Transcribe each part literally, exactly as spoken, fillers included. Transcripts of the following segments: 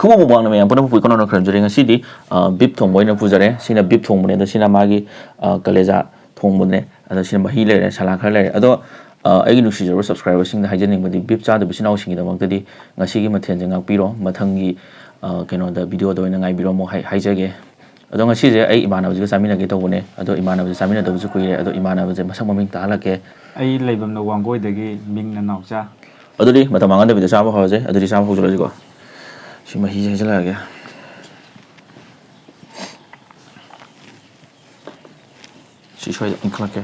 ꯈꯨꯕꯝ ꯃꯨꯛꯕꯥꯡꯅ ꯃꯌꯥꯝ ꯄꯨꯝꯅꯃꯛꯄꯨ ꯏꯀꯣꯟ ꯀꯣꯟꯅ ꯈꯨꯔꯨꯝꯖꯔꯤ꯫ ꯉꯁꯤꯗꯤ, ꯑ, beef ꯊꯣꯡꯕ ꯑꯣꯏꯅ ꯄꯨꯖꯔꯦ꯫ ꯁꯤꯅ beef ꯊꯣꯡꯕꯅꯦ, ꯑꯗꯣ ꯁꯤꯅ ꯃꯥꯒꯤ, ꯑ, ꯀꯂꯦꯖꯥ ꯊꯣꯡꯕꯅꯦ꯫ ꯑꯗꯣ ꯁꯤꯅ ꯃꯍꯤ ꯂꯩꯔꯦ, ꯁꯂꯥꯗ ꯈꯔ ꯂꯩꯔꯦ꯫ ꯑꯗꯣ, ꯑ, ꯑꯩꯒꯤ ꯅꯨꯡꯁꯤꯖꯔꯕ subscriberꯁꯤꯡꯗ ꯍꯥꯏꯖꯅꯤꯡꯕꯗꯤ, beef ꯆꯥꯗꯕ ꯏꯆꯤꯟ ꯏꯅꯥꯎꯁꯤꯡꯒꯤꯗꯃꯛꯇꯗꯤ ꯉꯁꯤꯒꯤ ꯃꯊꯦꯜꯁꯦ ꯉꯥꯛꯄꯤꯔꯣ꯫ ꯃꯊꯪꯒꯤ, ꯑ, ꯀꯩꯅꯣꯗ, videoꯗ ꯑꯣꯏꯅ ꯉꯥꯏꯕꯤꯔꯝꯃꯣ ꯍꯥꯏ-, ꯍꯥꯏꯖꯒꯦ꯫ ꯑꯗꯣ ꯉꯁꯤꯁꯦ ꯑꯩ ꯏꯃꯥꯟꯅꯕꯁꯤꯒ ꯆꯥꯃꯤꯟꯅꯒꯦ ꯇꯧꯕꯅꯦ꯫ ꯑꯗꯣ ꯏꯃꯥꯟꯅꯕꯁꯦ ꯆꯥꯃꯤꯟꯅꯗꯕꯁꯨ ꯀꯨꯏꯔꯦ꯫ ꯑꯗꯣ ꯏꯃꯥꯟꯅꯕꯁꯦ ꯃꯁꯛ ꯃꯃꯤꯡ ꯇꯥꯍꯜꯂꯛꯀꯦ꯫ ꯑꯩ ꯂꯩꯐꯝꯅ ꯋꯥꯡꯒꯣꯏꯗꯒꯤ, ꯃꯤꯡꯅ ꯅꯥꯎꯆꯥ꯫ ꯑꯗꯨꯗꯤ ꯃꯇꯝ ꯃꯥꯡꯍꯟꯗꯕꯤꯗ ꯆꯥꯕ ꯍꯧꯔꯁꯦ꯫ ꯑꯗꯨꯗꯤ ꯆꯥꯕ ꯍꯧꯖꯔꯁꯤꯀꯣ꯫ ꯁꯤ ꯃꯍꯤꯁꯦ ꯍꯩꯖꯤꯜꯂꯛꯑꯒꯦ꯫ ꯁꯤ ꯁ꯭ꯋꯥꯏꯗ ꯏꯟꯈꯠꯂꯛꯀꯦ꯫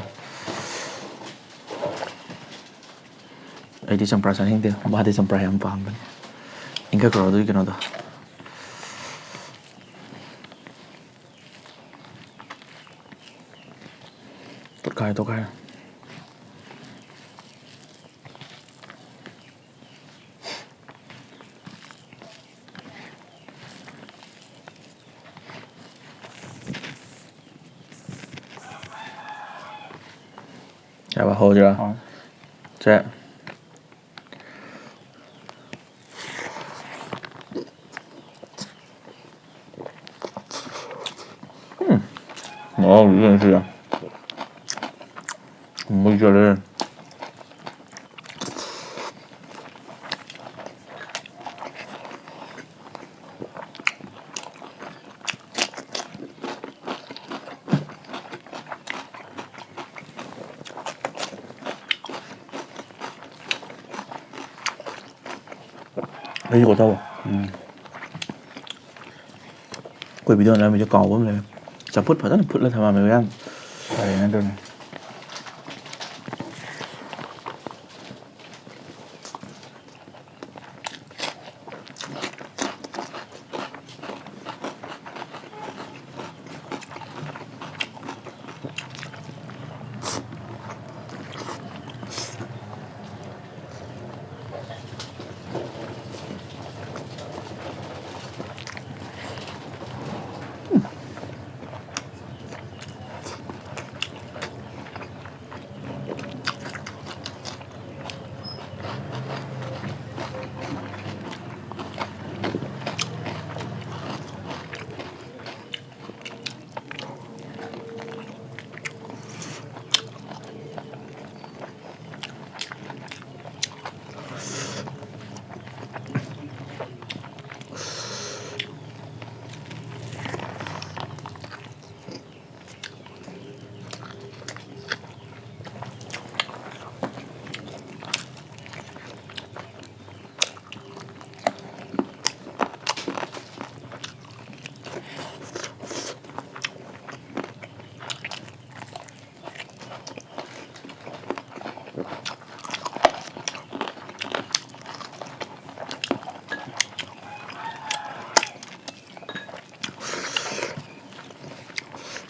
ꯑꯩꯗꯤ ꯆꯝꯄ꯭ꯔꯥ ꯆꯥꯅꯤꯡꯗꯦ, ꯃꯥꯗꯤ ꯆꯝꯄ꯭ꯔꯥ ꯌꯥꯝ ꯄꯥꯝꯕꯅꯦ꯫ ꯏꯟꯈꯠꯈ꯭ꯔꯣ ꯑꯗꯨꯒꯤ ꯀꯩꯅꯣꯗꯣ꯫ ꯇꯣꯠꯈꯥꯏ, ꯇꯣꯠꯈꯥꯏ꯫ ꯌꯥꯕ, ꯍꯧꯔꯁꯤꯔꯥ? ꯍꯣꯏ꯫ ꯁꯦ꯫ ꯎꯝ꯫ ꯃꯍꯥꯎꯗꯤ ꯌꯦꯡꯁꯤꯔꯥ? ꯃꯩ ꯆꯠꯂꯦ꯫ ꯑꯩꯁꯨ ꯀꯣꯠꯊꯧ꯫ ꯎꯝ꯫ ꯑꯩꯈꯣꯏ video ꯅꯝꯃꯤꯁꯦ ꯀꯥꯎꯕ ꯑꯃ ꯂꯩꯔꯦ꯫ ꯆꯝꯐꯨꯠ ꯐꯖꯅ ꯐꯨꯠꯂ ꯊꯝꯃꯝꯃꯦ ꯃꯌꯥꯝ꯫ ꯐꯔꯦꯅꯦ ꯑꯗꯨꯅ꯫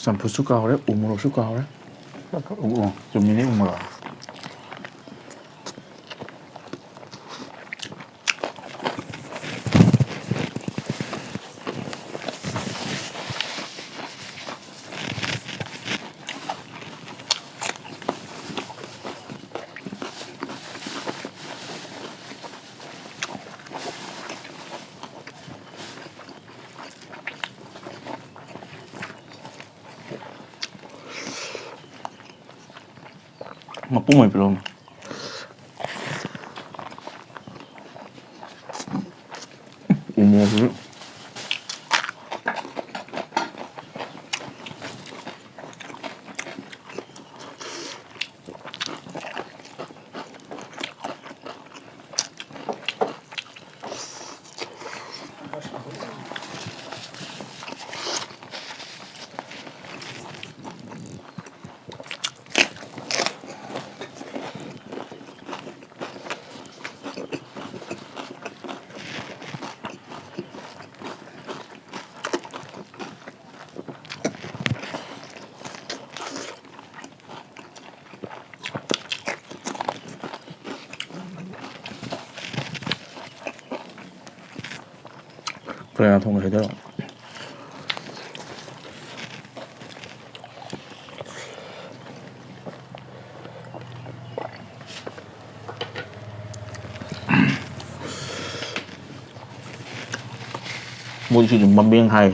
ꯆꯝꯐꯨꯠꯁꯨ ꯀꯥꯎꯔꯦ, ꯎ ꯃꯣꯔꯣꯛꯁꯨ ꯀꯥꯎꯔꯦ꯫ ꯎ-, ꯎ-, ꯆꯨꯝꯃꯤꯅꯦ, ꯎ ꯃꯣꯔꯣꯛ꯫ ꯃꯄꯨꯝ ꯑꯣꯏꯅ ꯄꯤꯔꯛꯎꯅꯦ꯫ ꯎ ꯃꯣꯔꯣꯛꯁꯤꯁꯨ꯫ ꯀꯌꯥ ꯊꯣꯡꯕ ꯍꯩꯗꯣꯏꯔꯣ? ꯃꯣꯏꯁꯨ ꯑꯗꯨꯝ ꯃꯃꯦꯡ ꯍꯥꯏ꯫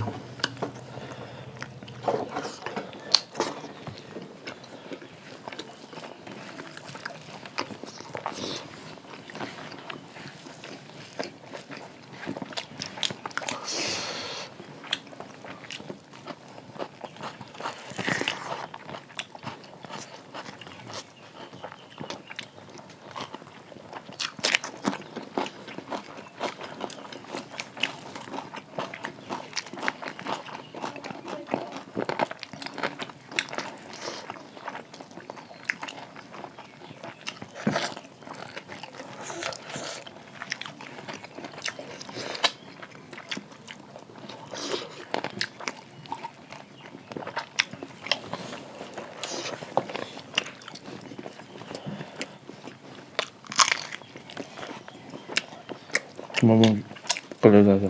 ꯀꯂꯦꯖꯥꯗꯣ꯫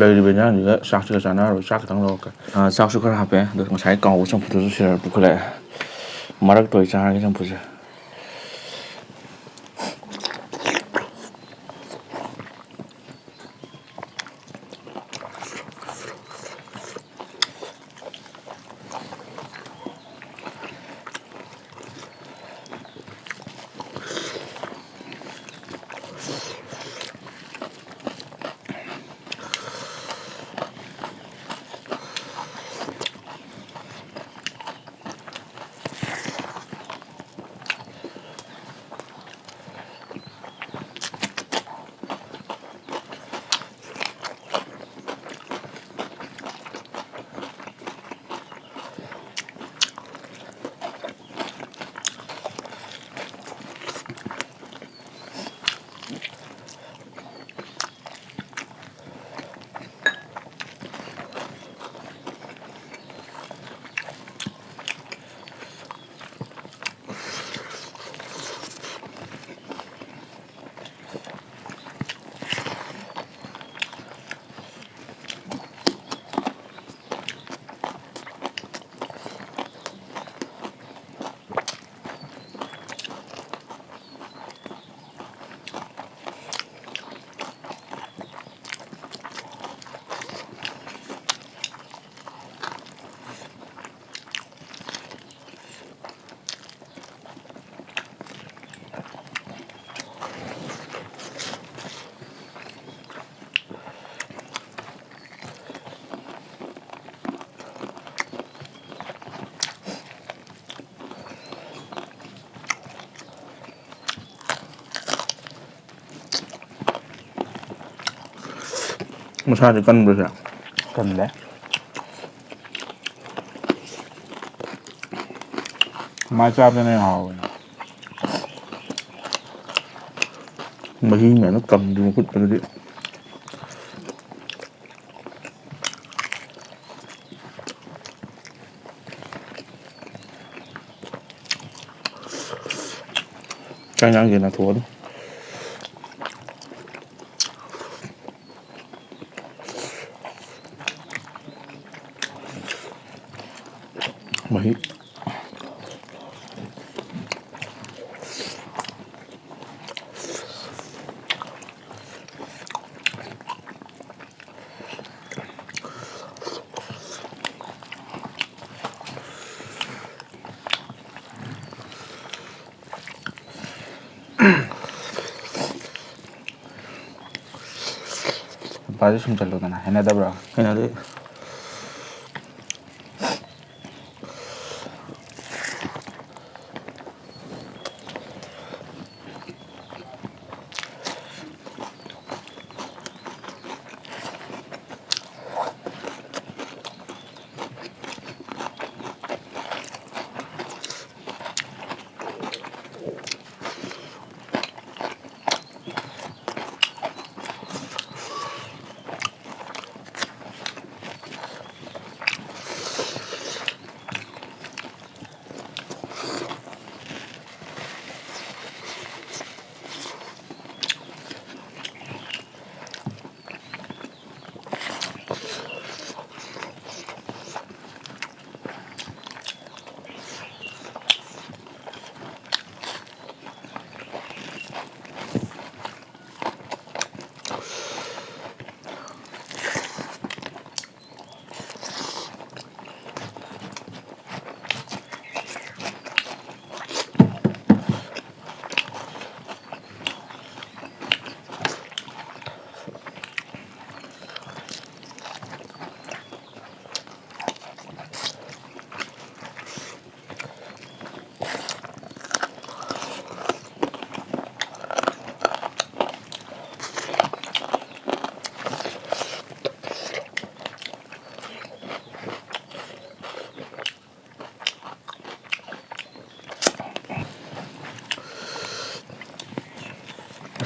ꯂꯩꯔꯤꯕ ꯏꯟꯖꯥꯡꯁꯤꯒ ꯆꯥꯛꯁꯤꯒ ꯆꯥꯟꯅꯔꯔꯣꯏ꯫ ꯆꯥꯛ ꯈꯤꯇꯪ ꯂꯧꯔꯛꯀꯦ꯫ ꯑꯥ, ꯆꯥꯛꯁꯨ ꯈꯔ ꯍꯥꯞꯄꯦ, ꯑꯗꯣ ꯉꯁꯥꯏ ꯀꯥꯡꯍꯧ ꯆꯝꯐꯨꯠꯇꯨꯁꯨ ꯁꯤꯗ ꯄꯨꯈꯠꯂꯛꯑꯦ꯫ ꯃꯔꯛꯇ ꯑꯣꯏ ꯆꯥꯔꯒꯦ ꯆꯝꯐꯨꯠꯁꯦ꯫ ꯃꯁꯥꯗꯤ ꯀꯟꯕ꯭ꯔꯁꯦ? ꯀꯜꯂꯦ꯫ ꯃꯥ ꯆꯥꯕꯗꯅ ꯍꯦꯟꯅ ꯍꯥꯎꯕꯅꯦ꯫ ꯃꯍꯤ ꯃꯌꯥꯝꯅ ꯀꯪꯗ꯭ꯔꯤ ꯃꯈꯨꯠꯇꯗꯤ꯫ ꯆꯥꯛ ꯏꯟꯖꯥꯡꯁꯦ ꯅꯪꯊꯣꯛꯑꯣ ꯑꯗꯨꯝ꯫ ꯃꯍꯤ꯫ ꯅꯨꯄꯥꯁꯦ ꯁꯨꯝ ꯆꯠꯂꯨꯗꯅ, ꯍꯩꯅꯗꯕ꯭ꯔꯣ? ꯍꯩꯅꯗꯦ꯫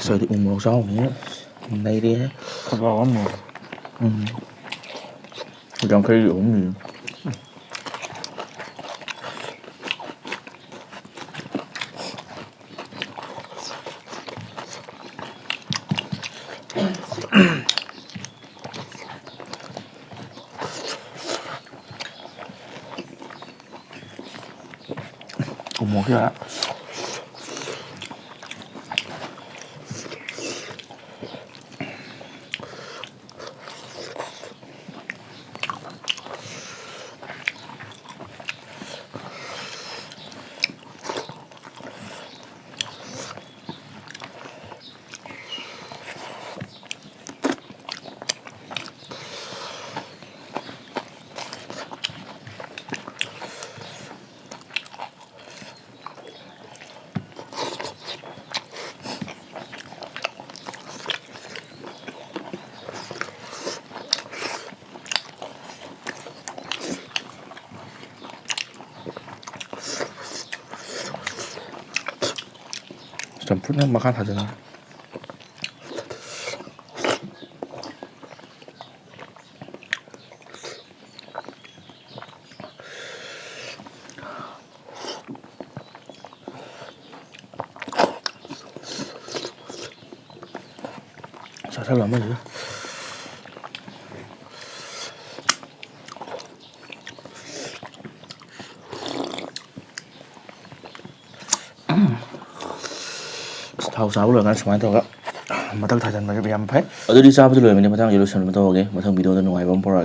ꯁꯤꯗꯤ ꯎ ꯃꯣꯔꯣꯛ ꯆꯥꯎꯕꯅꯤꯅ ꯅꯩꯔꯦꯍꯦ꯫ ꯈꯖꯥꯎ ꯑꯃ꯫ ꯎꯝ꯫ ꯌꯥꯡꯈꯩꯒꯤ ꯑꯍꯨꯝꯅꯤ꯫ ꯎ ꯃꯣꯔꯣꯛꯁꯦ꯫ ꯆꯝꯐꯨꯠꯅ ꯃꯈꯥ ꯊꯥꯖꯤꯜꯂꯒ꯫ ꯆꯥꯁꯜꯂꯣ ꯑꯃꯁꯤꯒ꯫ ꯑꯁ, ꯊꯥꯎ ꯆꯥꯕ ꯂꯣꯏꯔꯀꯥꯟꯗ ꯁꯨꯃꯥꯏꯅ ꯇꯧꯔꯒ ꯃꯊꯛ ꯊꯥꯖꯤꯟꯕꯁꯦ ꯌꯥꯝ ꯐꯩ꯫ ꯑꯗꯨꯗꯤ ꯆꯥꯕꯗꯤ ꯂꯣꯏꯔꯕꯅꯤꯅ ꯃꯊꯪꯒꯤ ꯂꯣꯏꯁꯤꯟꯅꯕ ꯇꯧꯔꯒꯦ꯫ ꯃꯊꯪ ꯚꯤꯗꯤꯑꯣꯗ ꯅꯨꯡꯉꯥꯏꯕ ꯑꯃ ꯄꯨꯔꯛꯑꯒꯦ꯫